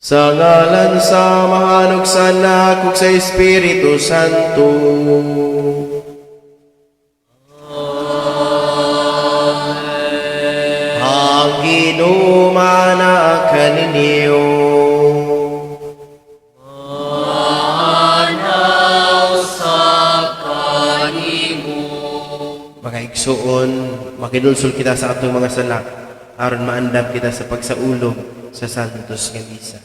Sa ngalan sa Amahan ug sa Anak ug sa Espiritu Santo. Amen. Ang Ginoo maana kaninyo. Maana usab kanimo. Mga igsuon, makinulsol kita sa atong mga sala aron maandam kita sa pagsaulog sa Santos nga Misa.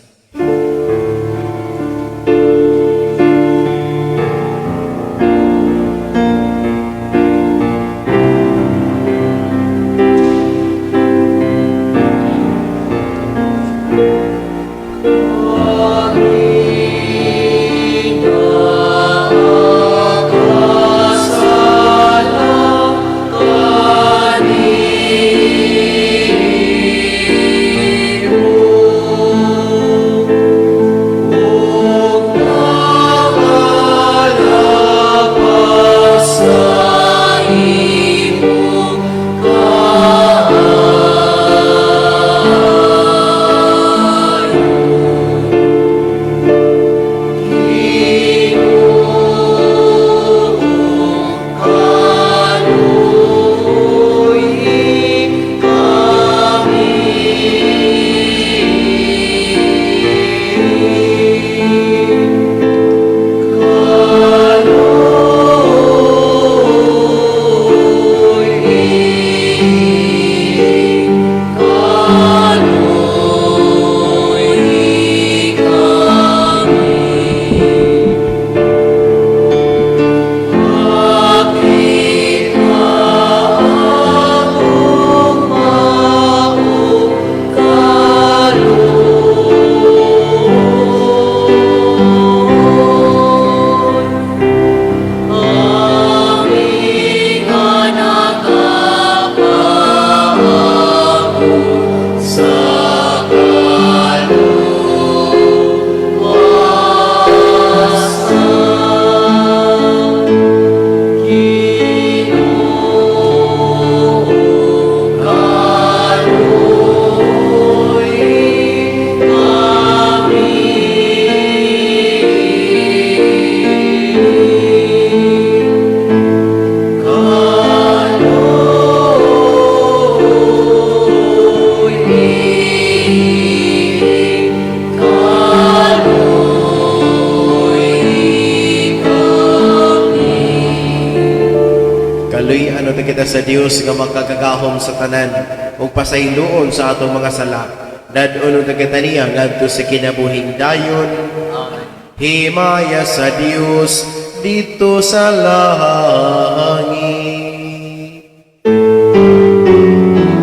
Kaluy-an unta kita sa Dios nga makagagahom sa tanan ug pasayloon sa atong mga sala. Dad-on unta kita niya ngadto sa kinabuhing dayon. Amen. Himaya sa Dios didto sa langit.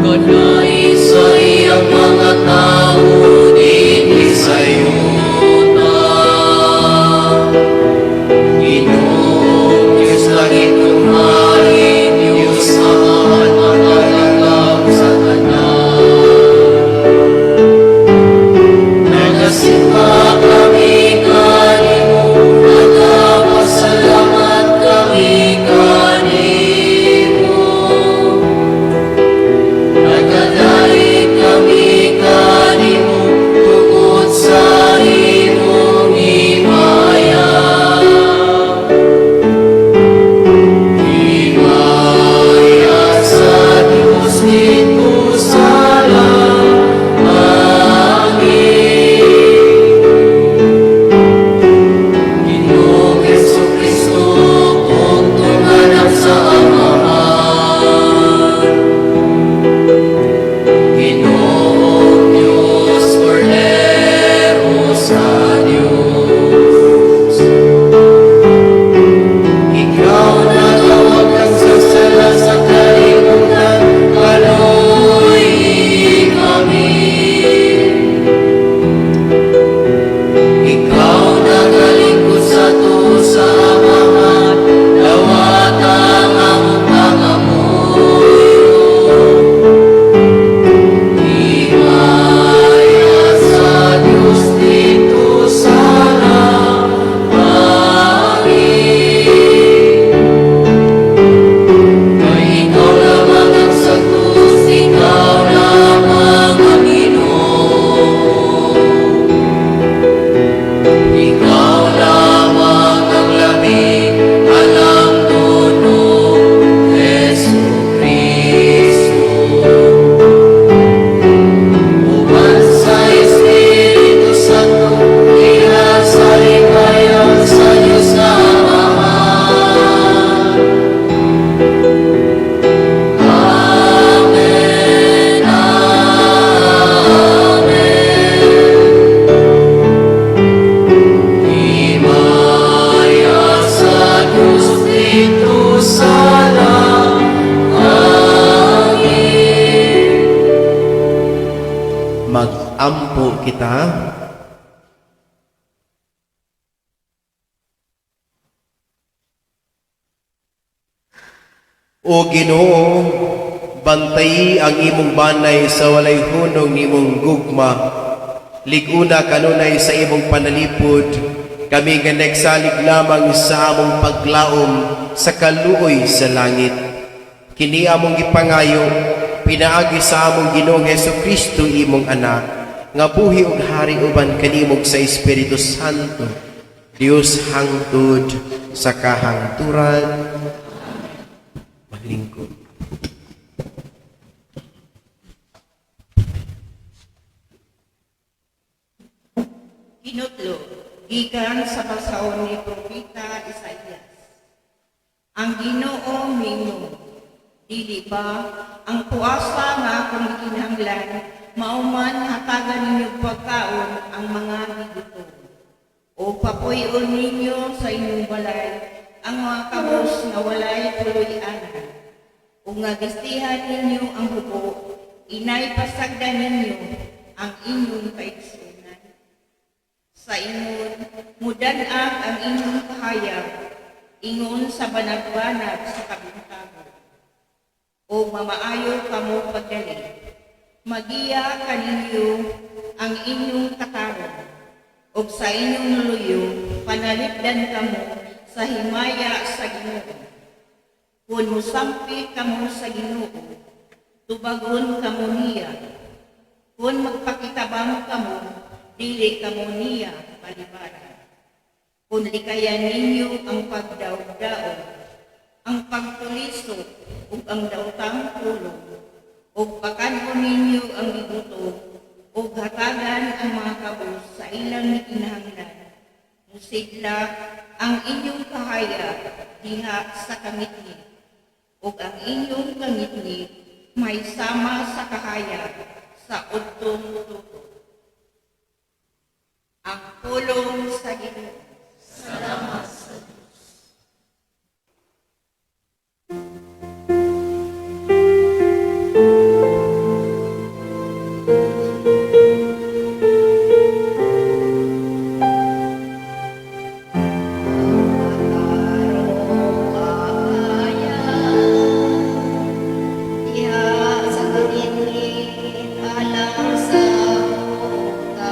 Kanai sa iyang mga tao dinhi sa yuta. Ginoo, Diyos langit ug langit, Diyos Amahan makagagahom sa tanan. Nagasimba kami kanimo, nagapasalamat kami kanimo. Kita. O Ginoo, bantayi ang imong banay sa walay hunong nimong gugma. Lig-una kanunay sa imong panalipod, kami nga nagsalig lamang sa among paglaom sa kaluoy sa langit. Kini among gipangayo, pinaagi sa among Ginoong Hesukristo, imong anak, nga buhi ug hari uban kanimo sa Espiritu Santo, Dios hangtod sa kahangturan. Maglingkod. Kinutlo, gikan sa basahon ni Propeta Isaías. Ang Ginoo miingon, dili ba ang puasa nga akong gikinahanglan, mao man hatagan ninyo pagkaon ang mga gigutom? O papuy-on ninyo sa inyong balay ang mga kabos nga walay puloy-anan? O nga gastihan ninyo ang hubo, inay pasagdan ninyo ang inyong kaigsunan? Sa ingon, mudanag ang inyong kahayag, ingon sa banag-banag sa kabuntagon. O mamaayo kamo pagdali, magiya kaninyo ang inyong katarong, ug sa inyong luyo, panalipdan kamo sa himaya sa Ginoo. Kung musampi kamo sa Ginoo, tubagon kamo niya. Kung magpakitabang kamo, dili kamo niya balibaran. Kung likayan ninyo ang pagdaog-daog, ang pagtulisok ug ang daotang pulong, ug pakan-on ninyo ang gigutom, ug hatagan ang mga kabos sa ilang gikinahanglan, musidlak ang inyong kahayag diha sa kangitngit, ug ang inyong kangitngit may sama sa kahayag sa udtong tutok. Ang pulong sa Ginoo. Salamat sa Diyos. Diha sa kangitngit alang sa buta.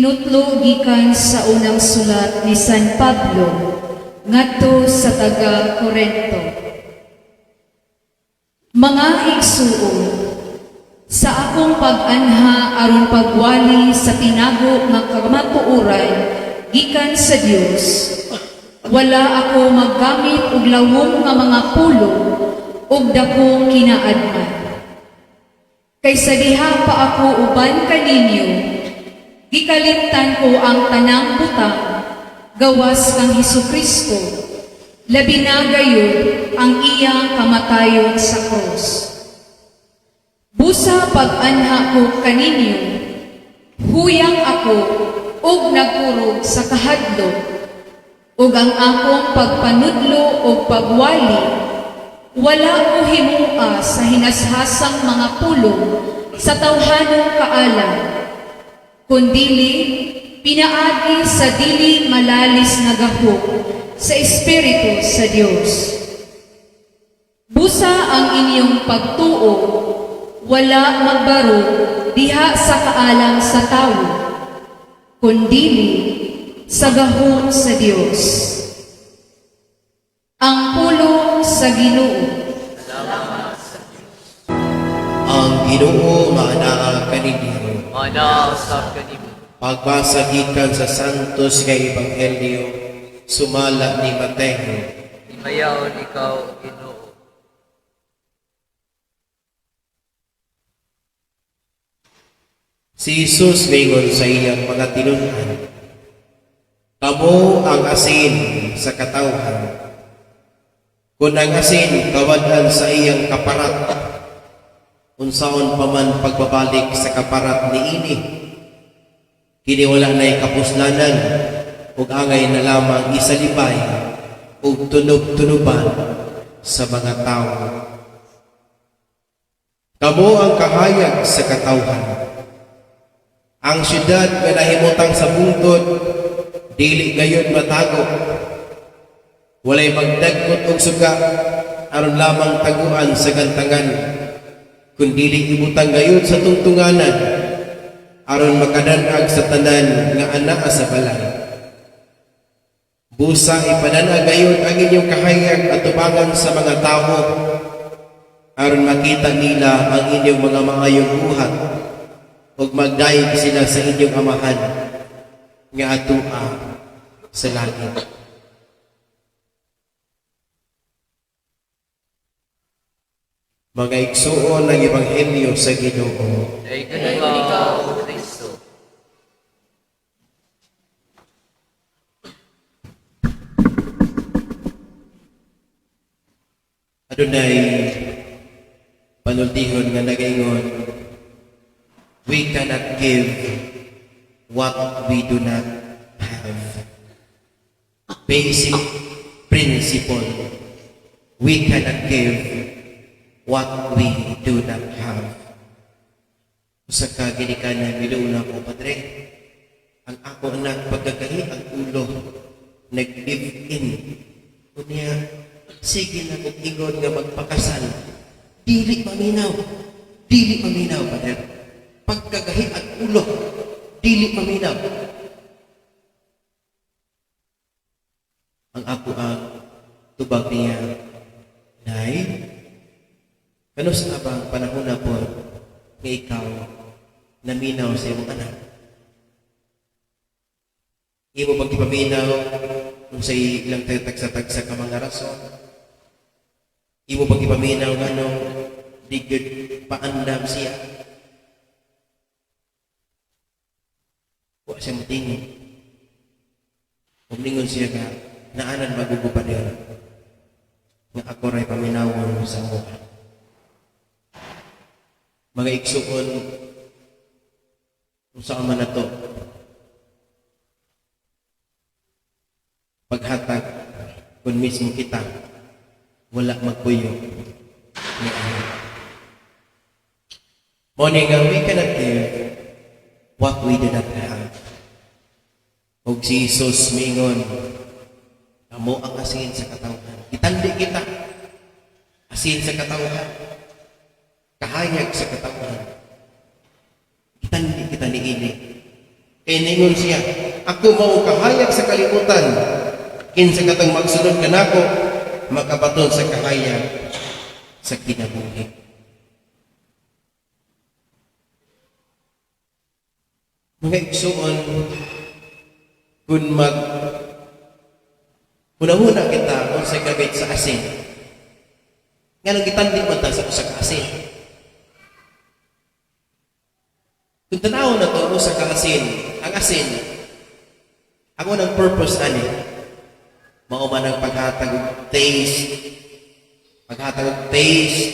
Hinutlo gikan sa unang sulat ni San Pablo ngadto sa taga Korento. Mga igsuon, sa akong pag-anha aron pagwali sa tinago nga kamatuoran gikan sa Dios, wala ako maggamit og lawom nga mga pulong ug dakong kinaadman. Kay sa diha pa ako uban kaninyo, gikalimtan ko ang tanang butang gawas kang Hesukristo, labi na gayud ang iyang kamatayon sa krus. Busa pag-anha ko kaninyo, huyang ako ug nagkurog sa kahadlok, ug ang akong pagpanudlo ug pagwali, wala ko himua sa hinashasang mga pulong sa tawhanong kaalam, kundili pinaagi sa dili malalis nga gahom sa Espiritu sa Dios. Busa ang inyong pagtuo wala magbaro diha sa kaalam sa tawo, kundili sa gahom sa Dios. Ang pulong sa Ginoo. Ang Ginoo maanaa kaninyo. Maanaa usab kanimo. Pagbasa gikan sa Santos nga Ebanghelyo sumala ni Mateo. Himayaon ikaw, Ginoo. Si Jesus mingon sa iyang mga tinun-an, "Kamo ang asin sa katawhan. Kung ang asin kawad-an sa iyang kaparat, unsaon pa man pagbabalik sa kaparat niini? Kini wala na'y kapuslanan ug angay na lamang isalibay ug tunob-tunoban sa mga tawo. Kamo ang kahayag sa katawhan. Ang syudad nga nahimutang sa bungtod, dili gayud matago. Walay magdagkot og suga aron lamang taguan sa gantangan, kundili ibutang gayud sa tungtunganan aron makadan-ag sa tanan nga anaa sa balay. Busa ipadan-ag gayud ang inyong kahayag atubangan sa mga tawo aron makita nila ang inyong mga maayong buhat ug magdayeg sila sa inyong Amahan nga atua sa langit." Mga igsuon, ang Ebanghelyo sa Ginoo. Dayogon ikaw, O Kristo. Adunay panultihon nga nagaingon, "We cannot give what we do not have." Basic principle, we cannot give what we do not have. Usa ka ginikanan miduol ko, "Padre, ang ako anak pagkagahi ang ulo, nag-live in. Unya, sige na kog ingon nga magpakasal. Dili maminaw. Dili maminaw, Padre. Pagkagahi ang ulo, dili maminaw." Ang ako ang tubag niya, "Nay, kanus-a ba ang panahon na po nga ikaw naminaw sa imong anak? Imo bang gipaminaw kung sa ilang tagsa-tagsa ka mga rason? Imo bang gipaminaw nganong di gyud paandam siya?" Wa siya motingog. Ug ningon siya nga, "Naanan magugo pa niya nga ako ray paminawon sa mukha." Mga igsuon, kung saan man na to, paghatag, kung mismo kita, wala magpuyo ni ani. Mao ni nga we cannot give what we do not have. Ug si Jesus miingon, "Kamo ang asin sa katawhan." Gitandi kita. Asin sa katawhan. Kahayag sa katawhan. Gitandi kita niini. Kay ningon siya, "Ako mao kahayag sa kalibutan. Kinsa katong magsunod kanako, makabaton sa kahayag sa kinabuhi." Mga igsuon, kung mag hunahuna kita kung sa gamit sa asin, nganong gitandi man ta sa usa ka asin? Kung tanaw na to usa ka asin, ang asin, ang unang purpose ani, mao man ang paghatag og taste, paghatag og taste,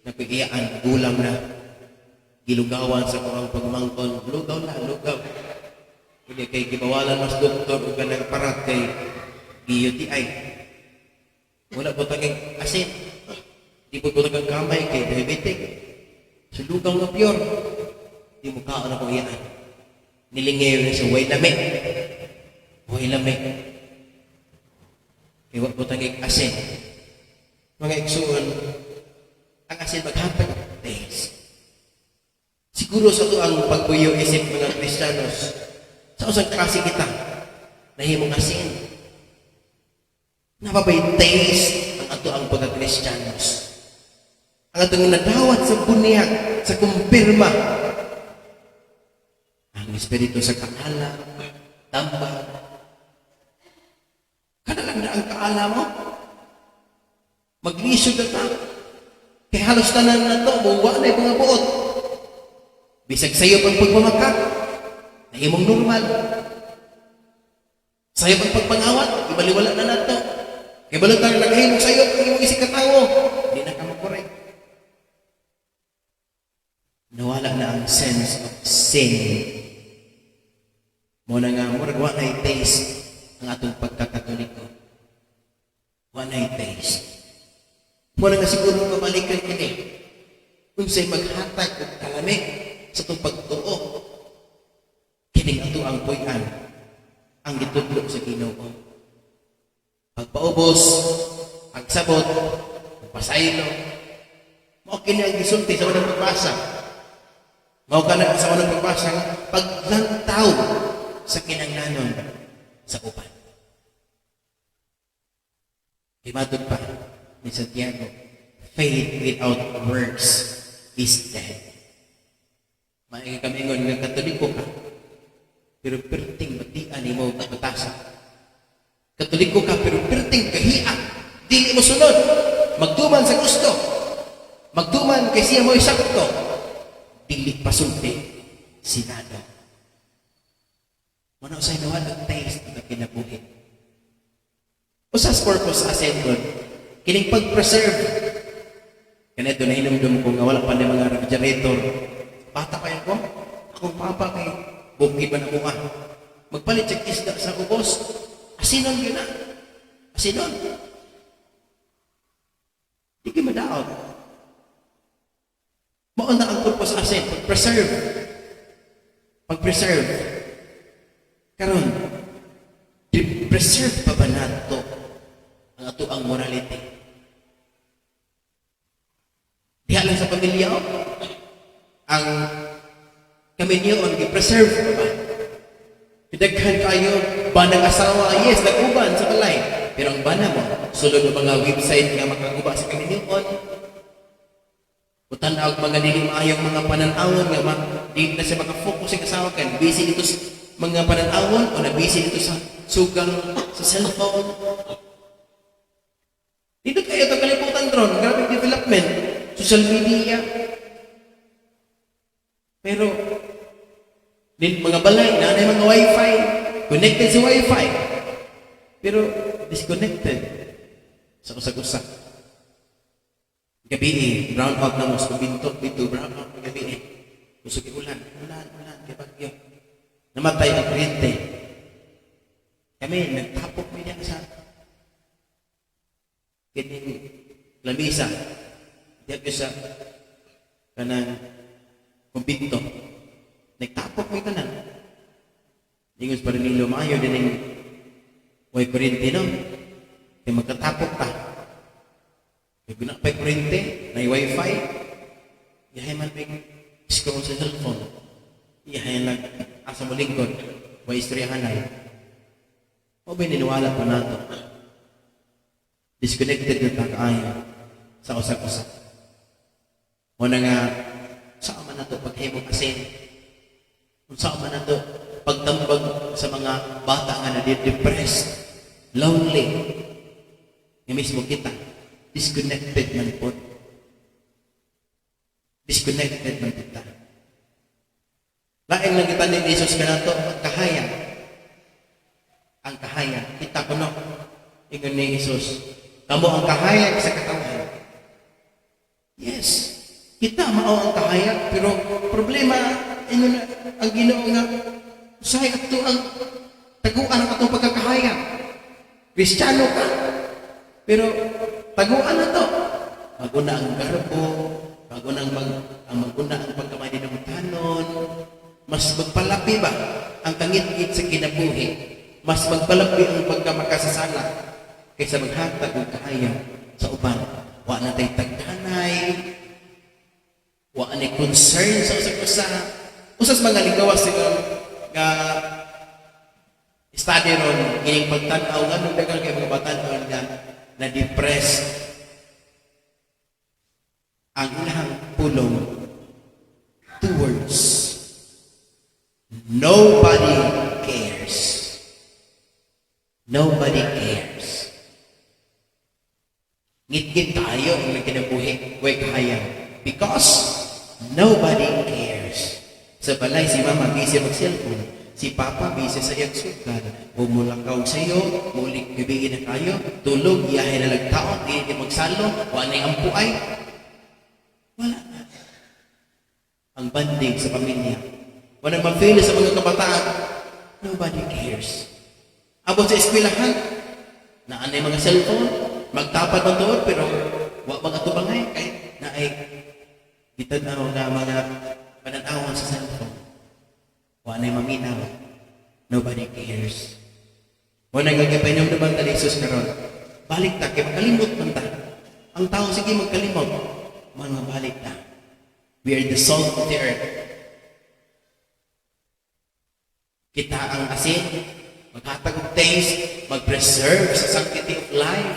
na iyaan gulang na, gilugawan sa kuang pagmangkon, lugaw na, lugaw. Kunya kay gibawalan mas doktor og kanang parat kay gi-UTI. Wala po taging asin. Di po taging kamay kay diabetic. Sa lugaw nga pure. Di mo kaon ako iyaan. Nilingayo na siya, way lami. Way lami. Kay wa po taging asin. Mga igsuon, ang asin maghatag og taste. Siguro sa ato ang pagpuyo isip mga Kristiyanos, sa usang klase kita, nahimong asin. Naa pa bay taste ang ato ang pagka-Kristiyanos? Ang atong nadawat sa bunyag, sa kumpirma, ang espiritu sa kaalam, tambag. Kana lang na ang kaalam mo. Maglisod na ta. Kay halos tanan na to, buwa na yung mga buot. Bisag sayo pang pagmamakak, nahimong normal. Sayo pang pagpangawat, ibaliwala na nato. Kay balot na naghimong sayo, ang imong isig katawo, di na ka makorek. Nawala na ang sense of sin. Mo na nga, murag wa na'y taste ang atong pagkakatoliko. Wa na'y taste. Mo na nga siguro mabalikan kini. Unsay maghatag og kalami sa atong pagtuo. Kining ato ang puy-an ang gitudlo sa Ginoo. Pagpaubos, pagsabot, pagpasaylo. Mao kini ang gisulti sa unang pagbasa. Mao kana sa unang pagbasa nga paglantaw sa kinanglanon sa uban. Kay matud pa ni Santiago, faith without works is dead. Maigi kami nga Katoliko ka, pero perting batian nimo batasa. Katoliko ka pero perting kahia, dili mo sunod. Magtuman sa gusto. Magtuman kay siya mo'y sakto. Dili pasulti sinado. Muna usay nawala ang taste ng kinabuhi. Usas purpose asin God, kining pag-preserve. Kanito na hinumdum ko nga wala pa ni mga refrigerator. Bata pa yan ko. Akong papa kay bukid man ako ka. Magpalit siya isda sa ubos. Asinon yun na. Asinon. Di kayo madaot. Mao na ang purpose asin, pag-preserve. Pag-preserve. Karon, preserve pa ba nato ang ato ang morality? Diha lang sa pamilya, oh. Ang kami niyo, ang gi-preserve pa ba? Pidaghan kayo, banang asawa, yes, nag-uban sa balay. Pero ang bana mo, sulod ng mga website nga makaguba sa kaminyoon. Utan-aw mga dili maayong mga pananawon nga ma, di na siya makafocus sa asawa kan busy dito sa mga pananawon o na busy dito sa sugang sa cellphone. Dito kayo ito kalibutan ron, grabe development, social media. Pero din mga balay na mga wifi, connected sa wifi. Pero disconnected sa usag-usa. Gabi eh, brown out na mo sa binto, dito brown out na gabi eh. Kusog ulan, ulan, ulan, kay bagyo. Namatay ang kuryente. Kami, nagtapok mi niya sa kining lamisa. Diya sa kanang kumbinto. Nagtapok mi tanan. Ingon pa rin nilo, maayo din ang way kuryente, no? Kay magkatapok ta. Kay guna pa'y kuryente, na wifi, ihay man may scroll sa cellphone. Ihay nag Asa mo lingkod, wa istoryahanay. O ba niniwala pa nato? Disconnected na ta kaayo sa usag-usa. O na nga, saan man nato paghimog asin? Unsa man nato pagtambag sa mga bata nga na-depressed, lonely? Nga mismo kita, disconnected man po. Disconnected man kita. Lain lang kita ni Jesus kanato ang kahayag. Ang kahayag. Kita kuno. Ingon ni Jesus, "Kamo ang kahayag sa katawhan." Yes. Kita mao ang kahayag, pero problema, ingon ang Ginoo nga usahay ato ang taguan ang atong pagkakahayag. Kristiyano ka, pero taguan na to. Maguna ang garbo, maguna ang pagkamadinumtanon, mas magpalapi ba ang kangit-ngit sa kinabuhi, mas magpalapi ang pagkamakasasala kaysa maghatag og kahayag sa uban. Wa na tay tagdanay, wa ni concern sa usag-usa. Usas mga ligawas nga study ron ining pagtan-aw nga nung daghan kay mga batan-on nga na depressed, ang ilang pulong, two words: "Nobody cares." Nobody cares. Ngitngit tayo ang kinabuhi, way kahayag. Because nobody cares. Sa balay, si mama busy mag-cellphone. Si papa busy sa iyang sugal. O mulakaw sa iyo, mulik gabi na kayo, tulog, iyahe na nagtaon, di ni magsalo, wa na ampuay. Wala na. Ang bonding sa pamilya. Wala ma-feel sa mga kabataan. Nobody cares. Abot sa eskwelahan, naanay mga cellphone, magtapad man tuod, pero wa mag-atubangay kay naay gitan-aw nga mga pananawan sa cellphone. Wa na'y maminaw. Nobody cares. Mo na gagapainom naman ta ni Jesus karon. Balik ta kay makalimot man ta. Ang tao sige magkalimot. Mga balik ta. We are the salt of the earth. Kita ang asin, maghatag og taste, mag-preserve sa sanctity of life.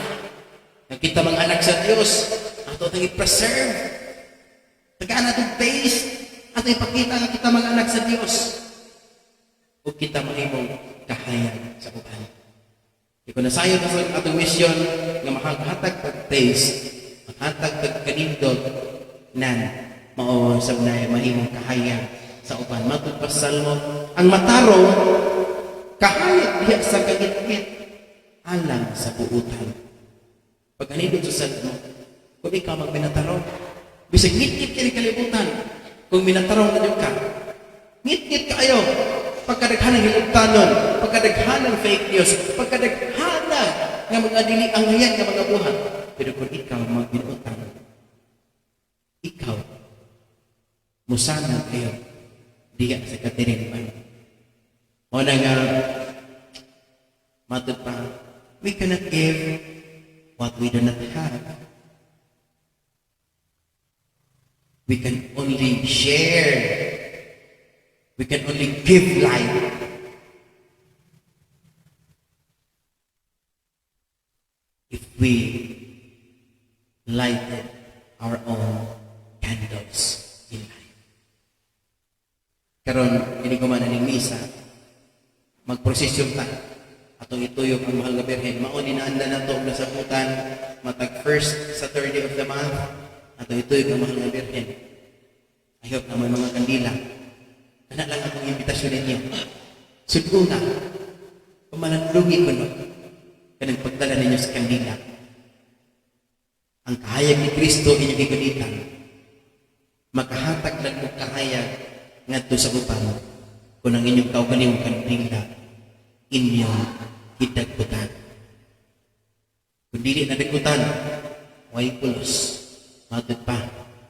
Nga kita mga anak sa Dios, ato tang i-preserve. Tagaan atong taste, ato ipakita nga kita mga anak sa Dios. Ug kita mahimong kahayag sa uban. Kung nasayon na sa atong mission nga makaghatag pag taste, maghatag pag kanindot nan mao sa na mahimong kahayag sa uban. Matud pa sa Salmo, ang matarong kahayag diha sa kangitngit alang sa buutan. Pagkanindot sa Salmo, kung ikaw magminatarong, bisag ngit-ngit kini kalibutan, kung minatarong na ka, ngit-ngit kaayo, pagkadaghan ng hilugtanon, pagkadaghan ng fake news, pagkadaghan nga mga dili angayan nga mga buhat. Pero kung ikaw magbinuotan, ikaw, musana kayo, diya sa katirimban. O na nga, matud pa, we cannot give what we do not have. We can only share. We can only give life. If we lighted our own candles in life. Karon, ini ko man ning misa, magprosesyon ta. Atong ituyok ang Mahal nga Birhen. Mao ni naanda nato og nasabutan matag first Saturday of the month. Atong ituyok ang Mahal nga Birhen. I hope na may mga kandila. Kana lang akong imbitasyon ninyo. Sud-una, pamalandungi ko no, kanang pagdala ninyo sa kandila. Ang kahayag ni Kristo inyong gigunitan. Makahatag lang mo kahayag ngadto sa uban kung ang inyong kaugalingong kandila inyong gidagkutan. Kung dili na dagkutan, way pulos. Matod pa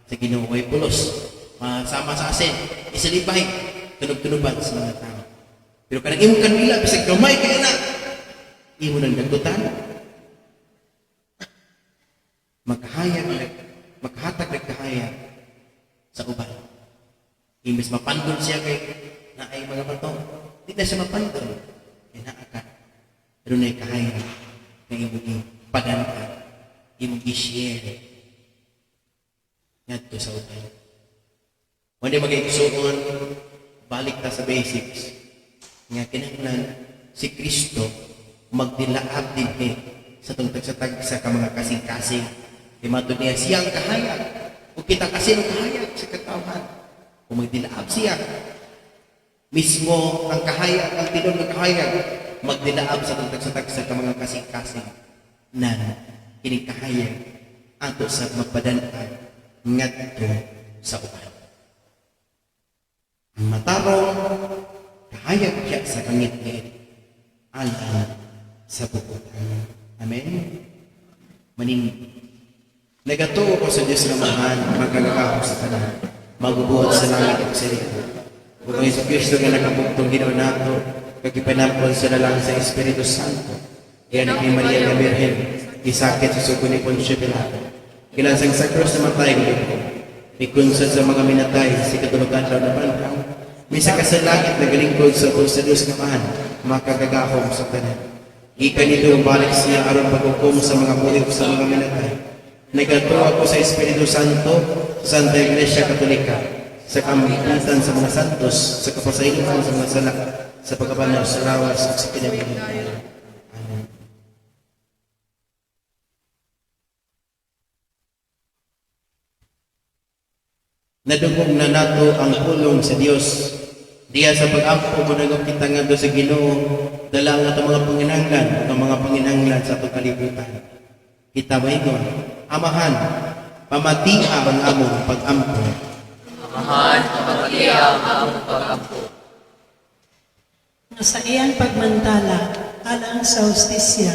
sa Ginoo, way pulos. Masama sa asin, isalibay, tunog-tunuban sa mga tao. Pero kanang imong kandila, bisag gamay kaya na, imo nang dagkutan, makahayag, makahatag nagkahayag sa uban. Imbes mapandol siya kay na ay Mga bato. Di na siya mapantol. Kaya naa ka. Adunay kahayag nga imong ipadan-an, imong i-share ngadto sa uban. Wala, mga igsuon, balik ta sa basics. Nga kinahanglan si Kristo magdilaab dinhi sa atong tagsa-tagsa ka mga kasing-kasing. Kay matud niya siyang kahayag. Ug kita kasi ang kahayag sa katawhan. Kung magdilaab siya, mismo ang kahayag, ang tinuod nga kahayag, magdilaab sa atong tagsa-tagsa ka mga kasing-kasing nan kining kahayag ato sa magpadan-an ngadto sa uban. Ang matarong kahayag siya sa kangitngit alang sa buotan. Amen? Maning Nagatuo ko sa Diyos nga Amahan, makagagahom sa tanan, magbubuhat sa langit ug sa libo. Ug ang Hesus Kristo nga nakabugtong Ginoo nato, kag ipanampon sa lalang sa Espiritu Santo. Gianak ni Maria nga Birhen, gisakit sa sugo ni Poncio Pilato. Gilansang sa krus, namatay, gilubong. Mikunsad sa mga minatay, sa ikatulo ka adlaw nabanhaw. Misaka sa langit, nagalingkod sa upod sa Diyos nga Amahan, makagagahom sa tanan. Gikan didto balik siya aron paghukom sa mga buhi ug sa mga minatay. Nagatuo ako sa Espiritu Santo, sa Santa Iglesia Katolika, sa kampitan sa mga santos, sa kapasayloan sa mga sala, sa pagkabanhaw sa lawas ug sa kinabuhing dayon. Amen. Nadungog na nato ang pulong sa Dios. Diya sa pag-ampo mo kita ngadto sa Ginoo, dala ang atong mga panginahanglan ug ang mga panginahanglan sa atong kalibutan. Kita maingon, Amahan, pamatia ang among pag-ampo. Amahan, pamatia ang among pag-ampo. Nga sa iyang pagmantala alang sa hustisya,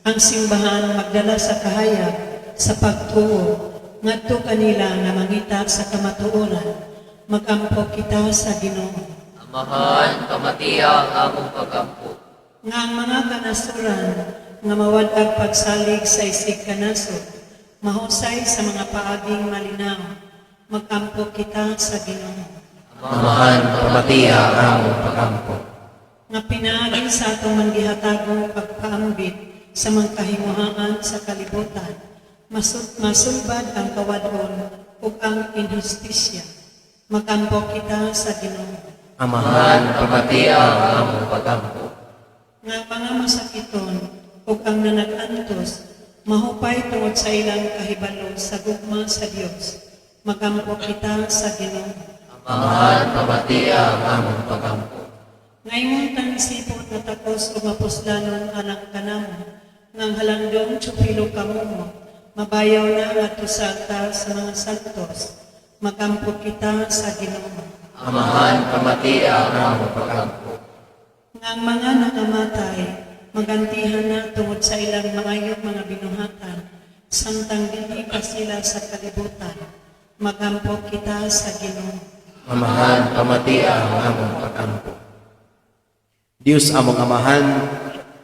ang simbahan magdala sa kahayag sa pagtuo ngadto kanila nga mangita sa kamatuoran. Magampo kita sa Ginoo. Amahan, pamatia ang among pag-ampo. Nga ang mga kanasuran nga mawad-ag pagsalig sa isig kanasod, mahusay sa mga paaging malinaw. Magampo kita sa Ginoo. Amahan, Pamatia ang among pag-ampo. Nga pinaagi sa atong manggihatagong pagpaambit sa mga kahimuhaan sa kalibutan, masulbad ang kawadon ug ang inhustisya. Magampo kita sa Ginoo. Amahan, Pamatia ang among pag-ampo. Nga ang mga masakiton ug ang nanag-antos mahupay tungod sa ilang kahibalo sa gugma sa Dios. Magampo kita sa Ginoo. Amahan, pamatia ang among pag-ampo. Nga imong tanisipot na takos ug mapuslanon alang kanamo, nga ang halandong Teofilo Kamumo, mabayaw na ngadto sa altar sa mga santos. Magampo kita sa Ginoo. Amahan, pamatia ang among pag-ampo. Nga ang mga nakamatay, magantihan na tungod sa ilang maayong mga binuhatan, samtang dili pa sila sa kalibutan. Magampo kita sa Ginoo. Amahan, pamatia ang among pag-ampo. Dios among Amahan,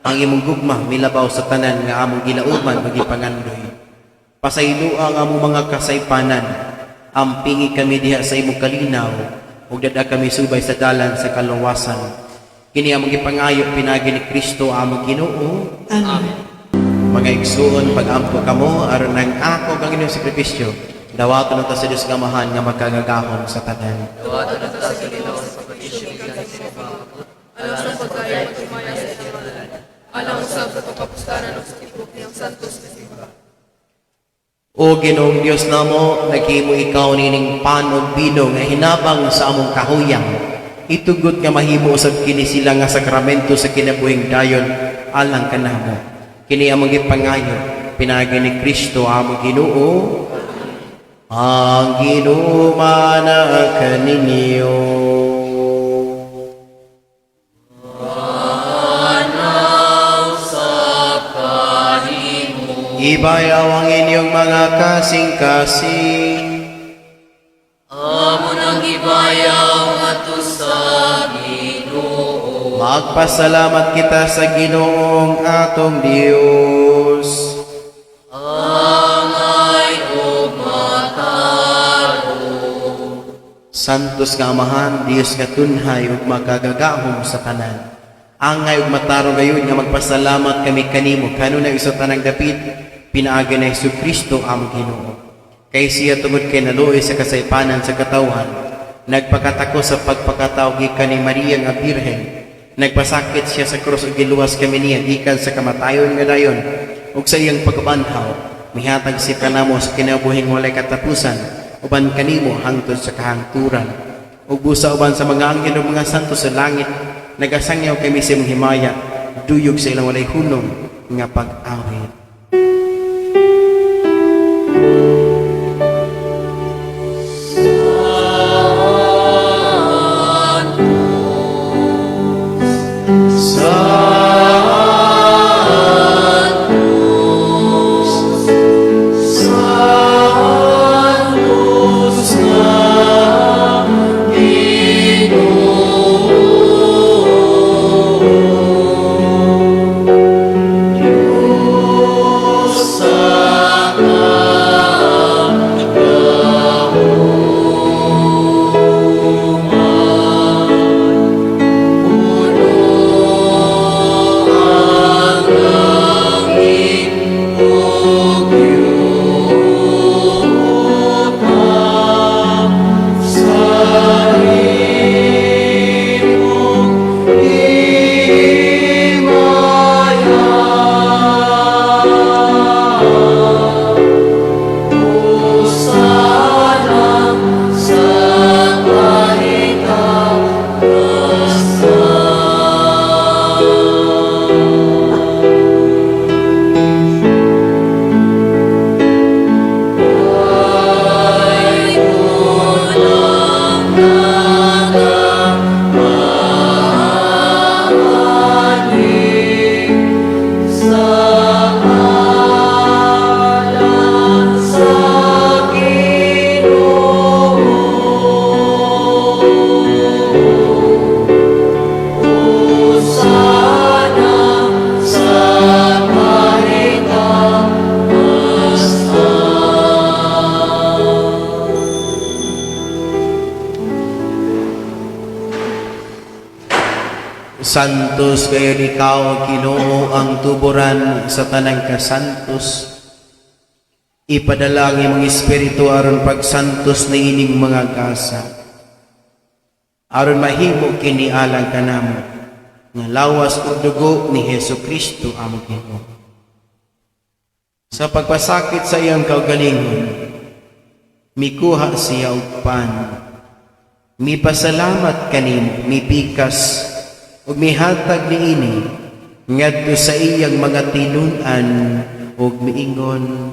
ang imong gugma milabaw sa tanan nga among gilauman ug gipangandoy. Pasayloa ang among mga kasaypanan. Ampingi kami diha sa imong kalinaw ug dad-a kami subay sa dalan sa kaluwasan. Kini among gipangayo pinaagi ni Kristo among Ginoo. Amen. Mga igsuon, pag-ampo kamo aron ang ako kang inyong sakripisyo. Dawaton ta sa Dios nga Amahan nga makagagahom sa tanan. Dawaton ta sa Ginoo sa sakripisyo gikan sa imong mga kamot, Alang sa pagdayeg ug himaya sa iyang ngalan, alang usab sa pagkapuslanan ug sa tibuok niyang santos nga simbahan. O Ginoong Dios namo, naghimo ikaw nining pan ug bino nga hinabang sa among kahuyang. Itugot nga mahimo usab kini sila nga sakramento sa kinabuhing dayon alang kanamo. Kini among gipangayo pinaagi ni Kristo among Ginoo. Ang Ginoo maanaa kaninyo. Anaw sa kanimo. Ibayaw ang inyong mga kasing-kasing. Amo nang gibayaw ngadto sa Ginoo. Magpasalamat kita sa Ginoong atong Dios. Angay ug matarong. Santos nga Amahan, Dios nga tunhay ug makagagahom sa tanan. Angay ug matarong gayud nga magpasalamat kami kanimo kanunay sa tanang dapit pinaagi ni Hesus Kristo among Ginoo. Kay siya tungod kay naluoy sa kasaypanan sa katawhan, nagpakatako sa pagpakatawo gikan ni Maria nga Birhen. Nagpasakit siya sa krus ug giluwas kami niya gikan sa kamatayon nga dayon ug sa iyang pagkabanhaw mihatag siya kanamo sa kinabuhing walay katapusan uban kanimo hangtod sa kahangturan. Ug busa uban sa mga anghel ug mga santo sa langit, nagasangyaw kami sa imong himaya duyog sa ilang walay hunong nga pag-awit. Santos gayon ikaw, Ginoo, ang tuboran sa tanang kasantos. Ipadala ang imong espiritu aron pagsantos na ining mga gasa. Aron mahimo kini alang kanamo nga lawas ug dugo ni Hesus Kristo among Ginoo. Sa pagpasakit sa iyang kaugalingon, mikuha siya og pan. Mipasalamat kanimo, mipikas ug mihatag niini ngadto sa iyang mga tinun-an ug miingon: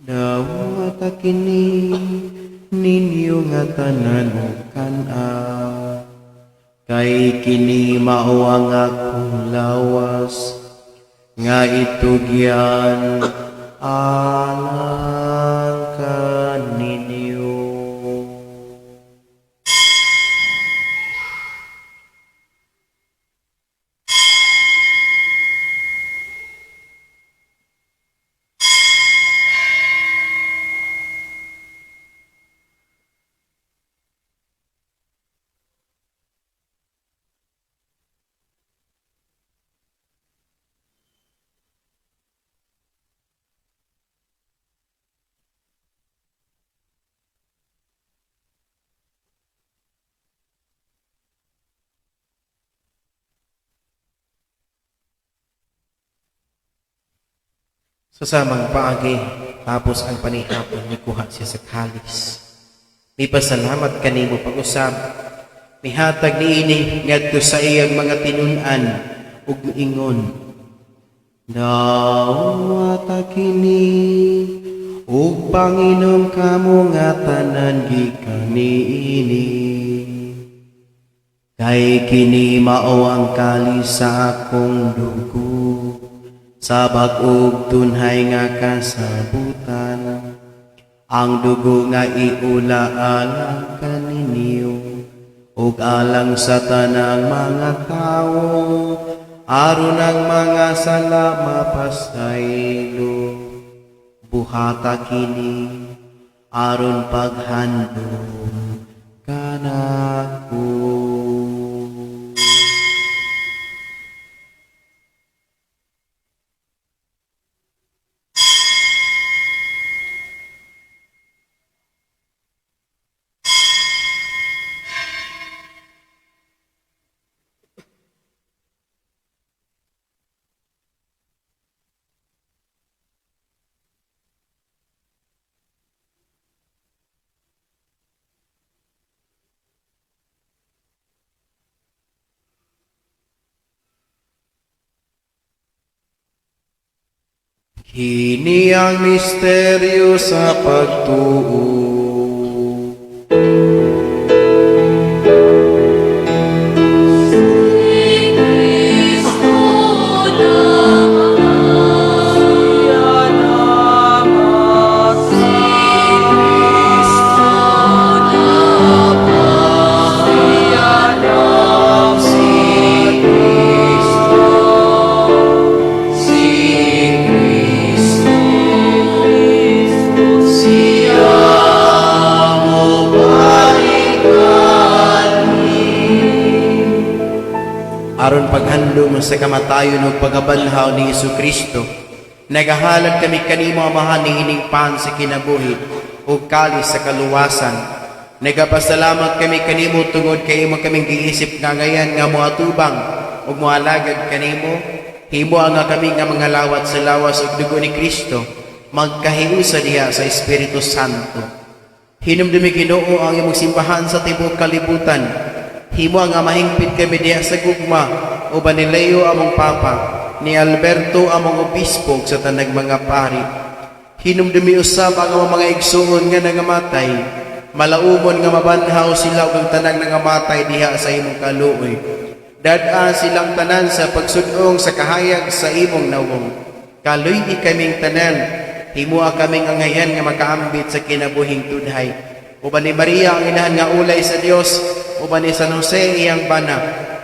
"Dawata kini ninyo nga tanan ug kan-a, kay kini mao ang akong lawas nga itugyan alang kaninyo." Sa samang paagi, tapos ang panihapon, nikuha siya sa kalis. Mipasalamat kanimo pag-usab. Mihatag niini ngadto sa iyang mga tinun-an ug miingon: "Dawata kini ug panginom kamo nga tanan gikan niini. Kay kini mao ang kalis sa akong dugo sa bag-ug tunhay nga kasabutan, ang dugo nga iula alang kaninyo ug alang sa tanang mga tawo aron ang mga sala mapasaylo. Buhata kini aron paghandom Kanako. Kini ang misteryo sa pagtuo. Aron paghandom sa kamatayon ug pagkabanhaw ni Hesus Kristo, nagahalad kami kanimo, Amahan, niining pan sa kinabuhi ug kalis sa kaluwasan. Nagapasalamat kami kanimo tungod kay imo kaming giisip nga ngayan nga moatubang ug moalagad kanimo. Himo nga kami nga mga lawat sa lawas ug dugo ni Kristo magkahiusa diha sa Espiritu Santo. Hinumdumi, Ginoo, ang imong simbahan sa tibuok kalibutan. Himo nga mahingpit kami diha sa gugma uban ni Leo among Papa, ni Alberto among obispo ug sa tanang mga pari. Hinumdumi usab ang among mga igsuon nga nangamatay. Malaumon nga mabanhaw sila ug ang tanang nangamatay diha sa imong kaluoy. Dad-a silang tanan sa pagsud-ong sa kahayag sa imong nawong. Kaluy-i kaming tanan, himoa kaming angayan nga makaambit sa kinabuhing tudhay. Uban ni Maria ang inahan nga ulay sa Dios, uban ni San Jose iyang bana,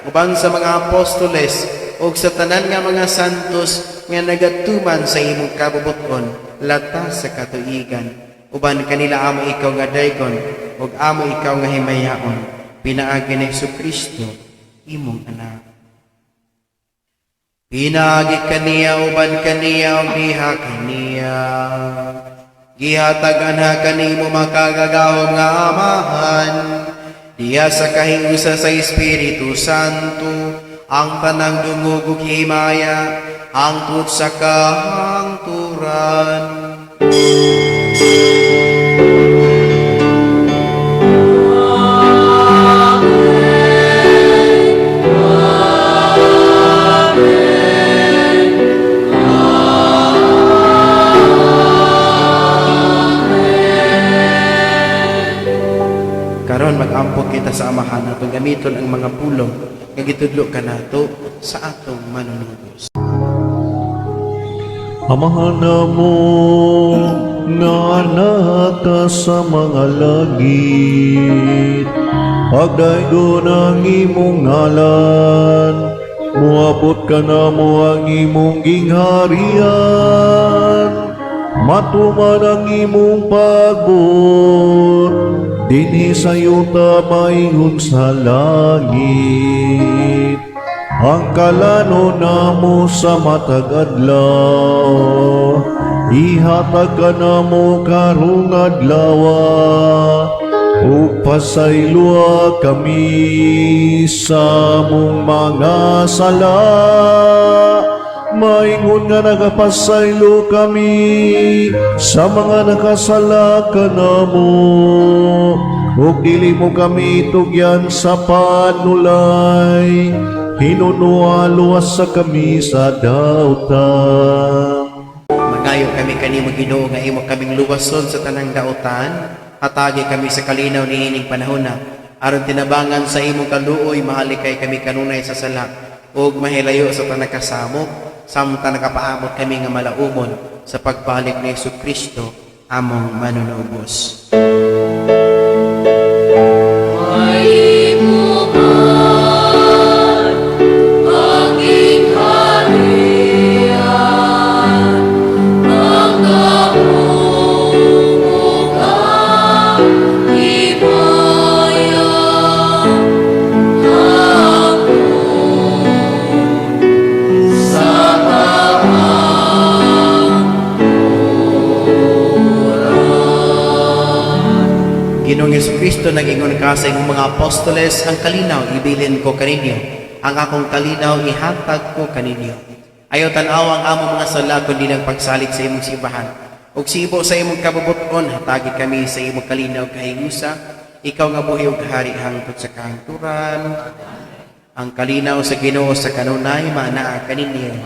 uban sa mga apostoles ug sa tanan nga mga santos nga nagatuman sa imong kabubut-on latas sa katuigan. Uban kanila amo ikaw nga daygon ug amo ikaw nga himayaon pinaagi ni Hesus Kristo imong anak. Pinaagi kaniya, uban kaniya, ug diha kaniya. Gihatag anha kanimo makagagahom nga Amahan, diha sa kahiusa sa Espiritu Santo, ang tanang dungog ug himaya, hangtod sa kahangturan. Karon mag-ampo kita sa Amahan, atong gamiton ang mga pulong nga gitudlo kanato sa atong manunubos. Amahan namo nga naa ka sa mga langit, pagdaygon ang imong ngalan, muabot kanamo ang imong gingharian, matuman ang imong pagbuot, dinhi sa yuta maingon sa langit. Ang kalanon namo sa matag adlaw, ihatag kanamo karong adlaw, ug pasayloa kami sa among mga sala, maingon nga nagapasaylo kami sa mga nakasala kanamo, ug dili mo kami tugyan sa panulay, hinunoa luwasa kami sa dautan. Mangayo kami kanimo, Ginoo, nga imo kaming luwason sa tanang dautan. Hatagi kami sa kalinaw niining panahona aron tinabangan sa imong kaluoy mahalikay kami kanunay sa sala ug mahilayo sa tanang kasamok samtang nakapaamot kami nga malaumon sa pagbalik ni Hesus Kristo among manunubos. Maimuman ang gingharian, ang gahom ug ang himaya. Ginoong Kristo, nag-ingon ka sa imong mga apostoles, "Ang kalinaw ibilin ko kaninyo, ang akong kalinaw ihatag ko kaninyo. Ayaw tan-aw ang among mga sala kundi ang pagsalig sa imong simbahan. Ug sibo sa imong kabubut-on, hatagi kami sa imong kalinaw kahigusa, ikaw nga buhi ug hari hangtod sa kahangturan." Ang kalinaw sa Ginoo sa kanunay maanaa kaninyo.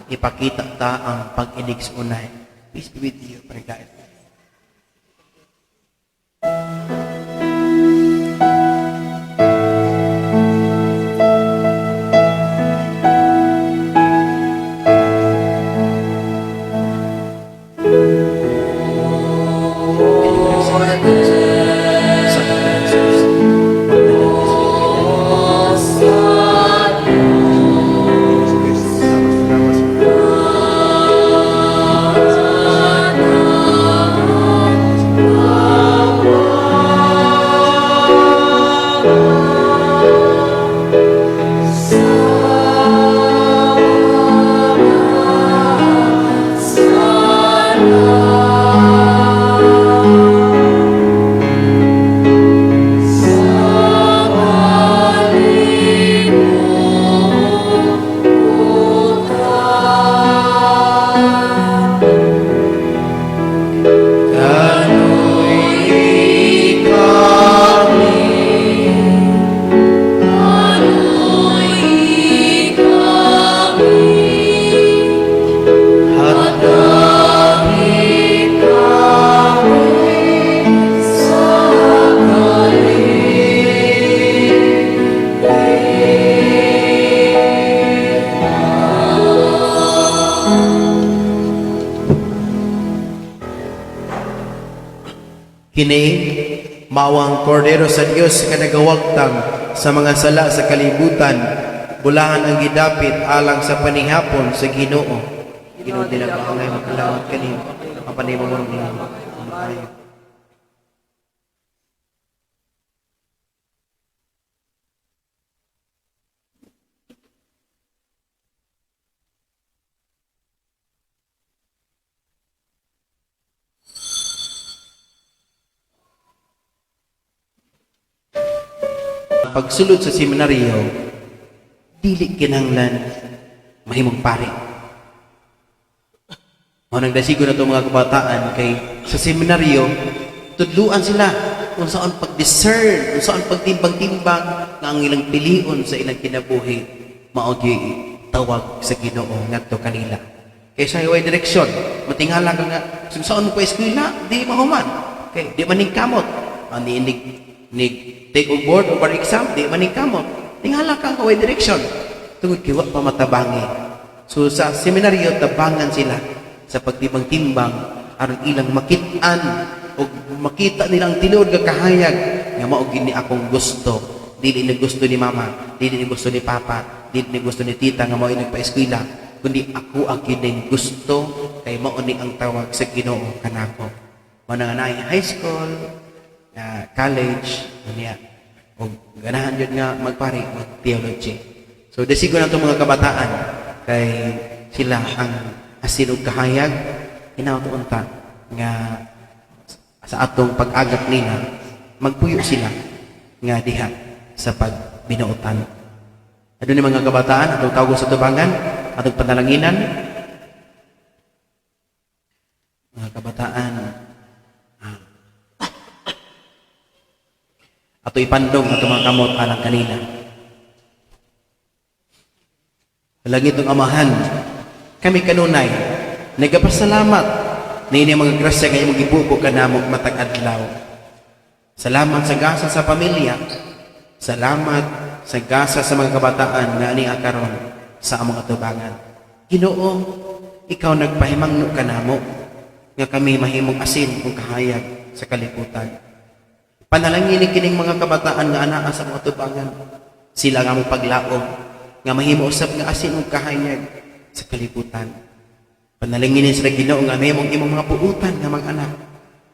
Ipakita ta ang pag-inigsuonay. Peace be with you. Pagkain. Kini mao ang Kordero sa Dios nga nagawagtang sa mga sala sa kalibutan. Bulahan ang gidapit alang sa panihapon sa Ginoo. Ginoo, dili ako angay makalawat kanimo. Apan imo mo nimo. Maayo. Pagsulod sa seminaryo, dili kinahanglan mahimong pare. Mao nang dasigo na itong mga kabataan kay sa seminaryo, tudluan sila kung saan pag-discern, kung saan pagtimbang-timbang nga ang ilang pilion sa ilang kinabuhi, mao gyud tawag sa Ginoo ngadto kanila. Kay sa way direksyon, matingala ka nga kung saan mo pa eskwela, di mahuman. Kay di man ning kamot. Ani nig nig take og board o bar exam, di man ning kamot. Tingala ka nga way direksyon. Tungod kay wa pa matabangi. So sa seminaryo tabangan sila sa pagtimbang-timbang aron ilang makit-an o makita nilang tinuod nga kahayag nga mao gini akong gusto. Dili ni gusto ni mama, dili ni gusto ni papa, dili ni gusto ni tita nga mao nagpa-eskwela, kundi ako ang kining gusto kay mao ni ang tawag sa Ginoo kanako. Mao na nga naay high school, na college, unya og ganahan jud nga magpari, mag-theology. So desigo na itong mga kabataan kay sila ang asin ug kahayag, hinaot unta nga sa atong pag-agak nila magpuyo sila nga diha sa pagbinuotan. Adunay mga kabataan atong tawgon sa tubangan, atong panalanginan. Mga kabataan, ato ipandong ato mga kamot alang kanila. Langitong Amahan, kami kanunay nagapasalamat na ini mga grasya nga imong gibubo kanamo matag adlaw. Salamat sa gasa sa pamilya. Salamat sa gasa sa mga kabataan nga ani karon sa among atubangan. Ginoo, ikaw nagpahimangno kanamo nga kami mahimong asin ug kahayag sa kalibutan. Panalangin ni kining mga kabataan nga anaa sa mga atubangan. Sila nga among paglaom nga mahimo usab nga asin ug kahayag sa kalibutan. Panalangin ni sila, Ginoo, nga mahimong imong mga buutan nga mga anak.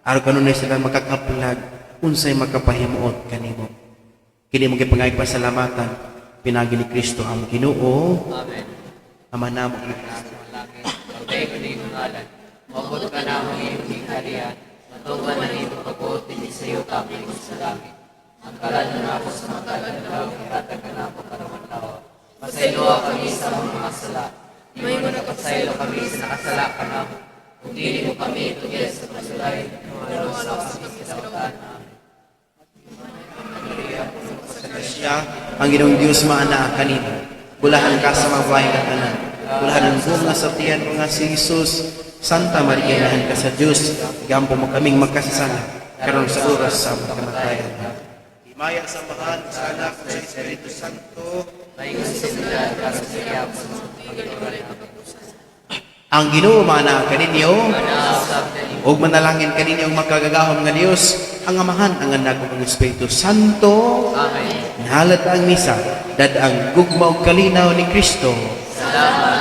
Aron kanunay sila makakaplag unsay makapahimuot kanimo. Kini mong gipangayog pasalamatan pinagi ni Kristo ang Ginoo. Amen. Ama namo Sa langit, pagdayon ang iyong ngalan. Maabot ka na ang iyong gingharian. Tuman ang imong pagbuot dinhi sa yuta ingon sa langit. Ang kalan-on namo sa matag adlaw, ihatag kanamo karong adlaw. Pasayloa kami sa among mga sala. Ingon nagpasaylo kami sa nakasala kanamo. Ug dili mo kami tugyan sa pagsulay, pero luwasa kami sa kalautan. Amen. Siya, ang Ginoong Dios maanaa kanimo. Bulahan ka sa mga babae nga tanan. Bulahan ang bunga sa tiyan mo nga si Jesus. Santa Maria, inahan ka sa Dios. Gampo mo kaming magkasasala karon sa oras sa among kamatayan. Himaya sa Amahan, sa Anak, sa Espiritu Santo. Maingon sa simula, karon sa gihapon, sa pagkaturan. Ang Ginoo maanaa kaninyo. Ug manalangin kaninyo ang makagagahom nga Dios, ang Amahan, ang Anak ug ang Espiritu Santo. Amen. Nahalat ang misa, dad ang gugma ug kalinaw ni Kristo. Salamat.